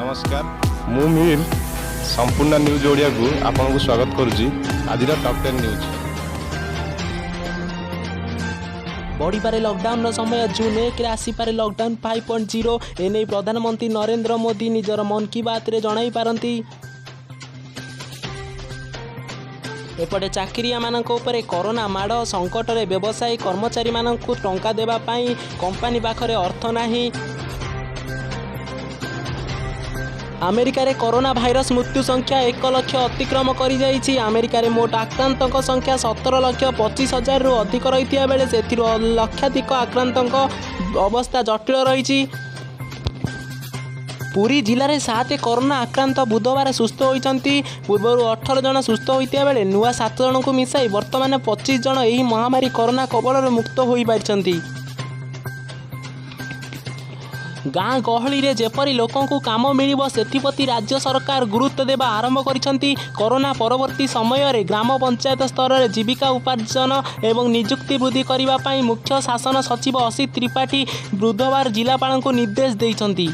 ନମସ୍କାର, ମୁଁ ମିହିର, ସମ୍ପୂର୍ଣ୍ଣ ନ୍ୟୁଜ୍ ଓଡ଼ିଆକୁ ଆପଣଙ୍କୁ ସ୍ୱାଗତ କରୁଛି। ଆଜିର ଟପ୍ 10 ନ୍ୟୁଜ୍। ବଢ଼ିପାରେ ଲକଡାଉନର ସମୟ। ଜୁନ୍ 1ରେ ଆସିପାରେ ଲକଡାଉନ 5.0। ଏନେଇ ପ୍ରଧାନମନ୍ତ୍ରୀ ନରେନ୍ଦ୍ର ମୋଦି ନିଜର ମନ୍ କି ବାତ୍ରେ ଜଣାଇପାରନ୍ତି। ଏପଟେ ଚାକିରିଆମାନଙ୍କ ଉପରେ କରୋନା ମାଡ଼। ସଙ୍କଟରେ ବ୍ୟବସାୟୀ। କର୍ମଚାରୀମାନଙ୍କୁ ଟଙ୍କା ଦେବା ପାଇଁ କମ୍ପାନୀ ପାଖରେ ଅର୍ଥ ନାହିଁ। ଆମେରିକାରେ କରୋନା ଭାଇରସ ମୃତ୍ୟୁ ସଂଖ୍ୟା 1 ଲକ୍ଷ ଅତିକ୍ରମ କରିଯାଇଛି। ଆମେରିକାରେ ମୋଟ ଆକ୍ରାନ୍ତଙ୍କ ସଂଖ୍ୟା 17 ଲକ୍ଷ 25 ହଜାରରୁ ଅଧିକ ରହିଥିବା ବେଳେ ସେଥିରୁ ଲକ୍ଷାଧିକ ଆକ୍ରାନ୍ତଙ୍କ ଅବସ୍ଥା ଜଟିଳ ରହିଛି। ପୁରୀ ଜିଲ୍ଲାରେ ସାତ କରୋନା ଆକ୍ରାନ୍ତ ବୁଧବାର ସୁସ୍ଥ ହୋଇଛନ୍ତି। ପୂର୍ବରୁ 18 ଜଣ ସୁସ୍ଥ ହୋଇଥିବା ବେଳେ ନୂଆ ସାତ ଜଣଙ୍କୁ ମିଶାଇ ବର୍ତ୍ତମାନ 25 ଜଣ ଏହି ମହାମାରୀ କରୋନା କବଳରୁ ମୁକ୍ତ ହୋଇପାରିଛନ୍ତି। ଗାଁ ଗହଳିରେ ଯେପରି ଲୋକଙ୍କୁ କାମ ମିଳିବ, ସେଥିପ୍ରତି ରାଜ୍ୟ ସରକାର ଗୁରୁତ୍ୱ ଦେବା ଆରମ୍ଭ କରିଛନ୍ତି। କରୋନା ପରବର୍ତ୍ତୀ ସମୟରେ ଗ୍ରାମ ପଞ୍ଚାୟତ ସ୍ତରରେ ଜୀବିକା ଉପାର୍ଜନ ଏବଂ ନିଯୁକ୍ତି ବୃଦ୍ଧି କରିବା ପାଇଁ ମୁଖ୍ୟ ଶାସନ ସଚିବ ଅସିତ ତ୍ରିପାଠୀ ବୁଧବାର ଜିଲ୍ଲାପାଳଙ୍କୁ ନିର୍ଦ୍ଦେଶ ଦେଇଛନ୍ତି।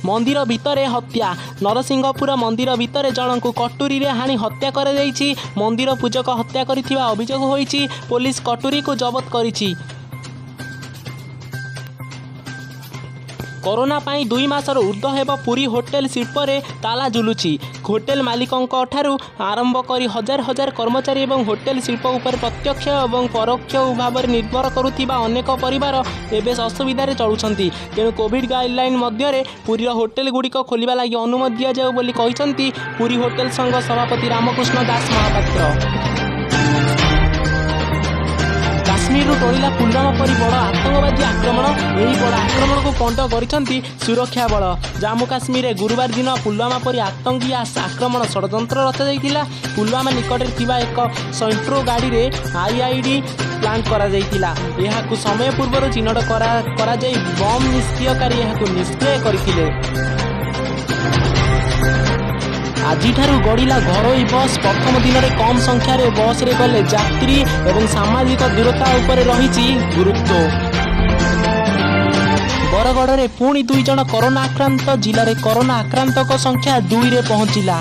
ମନ୍ଦିର ଭିତରେ ହତ୍ୟା। ନରସିଂହପୁର ମନ୍ଦିର ଭିତରେ ଜଣଙ୍କୁ କଟୁରୀରେ ହାଣି ହତ୍ୟା କରାଯାଇଛି। ମନ୍ଦିର ପୂଜକ ହତ୍ୟା କରିଥିବା ଅଭିଯୋଗ ହୋଇଛି। ପୋଲିସ କଟୁରୀକୁ ଜବତ କରିଛି। କରୋନା ପାଇଁ 2 ମାସରୁ ଉର୍ଦ୍ଧ୍ୱ ହେବ ପୁରୀ ହୋଟେଲ ଶିଳ୍ପରେ ତାଲା ଝୁଲୁଛି। ହୋଟେଲ ମାଲିକଙ୍କ ଠାରୁ ଆରମ୍ଭ କରି ହଜାର ହଜାର କର୍ମଚାରୀ ଏବଂ ହୋଟେଲ ଶିଳ୍ପ ଉପରେ ପ୍ରତ୍ୟକ୍ଷ ଏବଂ ପରୋକ୍ଷ ଭାବରେ ନିର୍ଭର କରୁଥିବା ଅନେକ ପରିବାର ଏବେ ଅସୁବିଧାରେ ଚଳୁଛନ୍ତି। ତେଣୁ କୋଭିଡ୍ ଗାଇଡଲାଇନ୍ ମଧ୍ୟରେ ପୁରୀର ହୋଟେଲଗୁଡ଼ିକ ଖୋଲିବା ଲାଗି ଅନୁମତି ଦିଆଯାଉ ବୋଲି କହିଛନ୍ତି ପୁରୀ ହୋଟେଲ ସଂଘ ସଭାପତି ରାମକୃଷ୍ଣ ଦାସ ମହାପାତ୍ର। କାଶ୍ମୀରରୁ ଟଳିଲା ପୁଲୱାମା ପରି ବଡ଼ ଆତଙ୍କବାଦୀ ଆକ୍ରମଣ। ଏହି ବଡ଼ ଆକ୍ରମଣକୁ ପଣ୍ଡ କରିଛନ୍ତି ସୁରକ୍ଷା ବଳ। ଜାମ୍ମୁ କାଶ୍ମୀରରେ ଗୁରୁବାର ଦିନ ପୁଲୱାମା ପରି ଆତଙ୍କୀ ଆକ୍ରମଣ ଷଡ଼ଯନ୍ତ୍ର ରଚାଯାଇଥିଲା। ପୁଲୱାମା ନିକଟରେ ଥିବା ଏକ ସେଣ୍ଟ୍ରୋ ଗାଡ଼ିରେ ଆଇଇଡି ପ୍ଲାଣ୍ଟ କରାଯାଇଥିଲା। ଏହାକୁ ସମୟ ପୂର୍ବରୁ ଚିହ୍ନଟ କରାଯାଇ ବମ୍ ନିଷ୍କ୍ରିୟକାରୀ ଏହାକୁ ନିଷ୍କ୍ରିୟ କରିଥିଲେ। ଆଜିଠାରୁ ଗଡ଼ିଲା ଘରୋଇ ବସ୍। ପ୍ରଥମ ଦିନରେ କମ୍ ସଂଖ୍ୟାରେ ବସ୍ରେ ଗଲେ ଯାତ୍ରୀ ଏବଂ ସାମାଜିକ ଦୂରତା ଉପରେ ରହିଛି ଗୁରୁତ୍ୱ। ବରଗଡ଼ରେ ପୁଣି ଦୁଇ ଜଣ କରୋନା ଆକ୍ରାନ୍ତ। ଜିଲ୍ଲାରେ କରୋନା ଆକ୍ରାନ୍ତଙ୍କ ସଂଖ୍ୟା ଦୁଇରେ ପହଞ୍ଚିଲା।